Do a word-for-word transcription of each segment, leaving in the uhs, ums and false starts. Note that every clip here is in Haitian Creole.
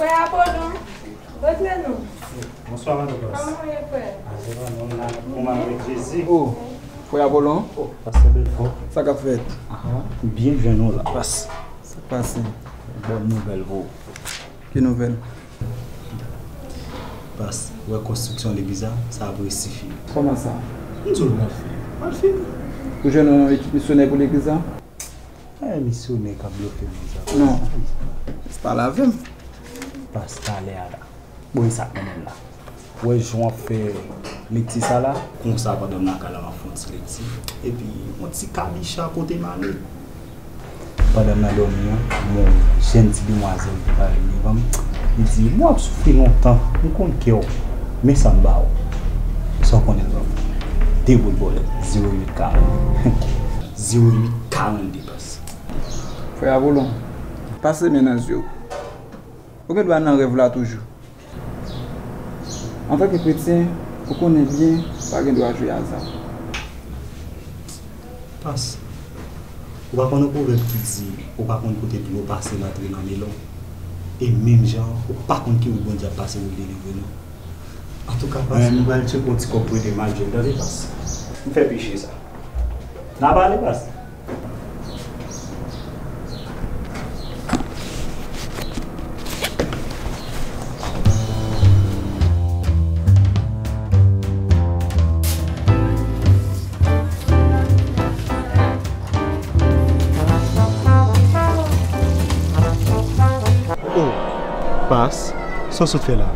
Frè Apolon, rantre non. Bonswa, madan Pas. Kòman w ye, frè? Ah, se pa nou la, kòman avèk Jezi? Oh, frè Apolon? Oh, pastè Belfò. Sa k ap fèt? Ah, byen jwenn ou la, Pas. Sa k pase? Bòn nouvèl pou ou. Ki nouvèl? Pas, ou wè konstriksyon legliz la, sa ap resi fini. Kòman sa? M di w l pral fini. Pral fini. Ou jwenn yon ekip misyonè pou legliz la? Eh, misyonè k ap blofe moun sa. Non. Se pa lavè m. Pas, talè a la. Bon, e sa k mennen m la. Ou wè jan w ap fè lekti sa la? Konsa, pandan m lakay la, m ap fè yon ti lekti. Epi, yon ti kabicha kote m ale. Pandan m nan dòmi an, m wè yon jèn ti demwazèl ki parèt devan m. Li di, "Bon, w ap soufri lontan, m konn kè w. Men sa m ba w. Sa w konnen l ban m? De bout bòlèt, zewo uit karant." Zewo uit karant de, Pas. Frè Apolon, pase men nan zye w. Ou gen dwa nan rèv la toujou. Antanke kretyen, ou konnen byen pa gen dwa jwe aza. Pas, ou pa konn yon pwovèb ki di, ou pa konn kote dlo pase l antre nan melon. E menm jan, ou pa konn ki wout Bondye ap pase pou l delivre nou. Antouka, Pas, mwen, m pral tcheke yon ti kòb pou ede m al jwe, tande, Pas. M fè peche sa. N a pale, Pas. Oh, Pas, sa w sot fè la?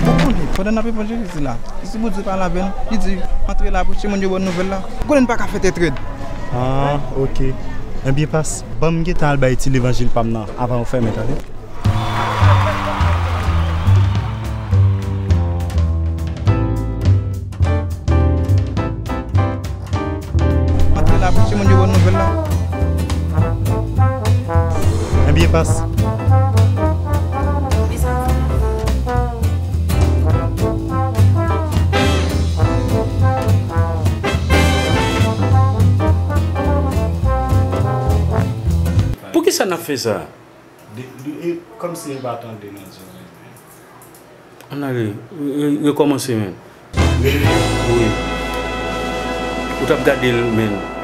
Ou konnen, pandan n ap evanjelize la, Jezi Bondye pale avè n, li di, "Antre la, preche moun yo bòn nouvèl la." Ou konnen n pa ka fè tèt rèd. Ah, ok. Ebyen, Pas, ban m gentan al bay ti levanjil pa m nan, avan ou fèmen, tande? Antre la, preche moun yo bòn nouvèl la. Ebyen, Pas. Poukisa n ap fè sa? De, de, e, kòmsi yo pa tande nan zòrèy mwen. Ann ale, re-, re-, rekòmanse, men. Wi. Ou t ap gade l, men.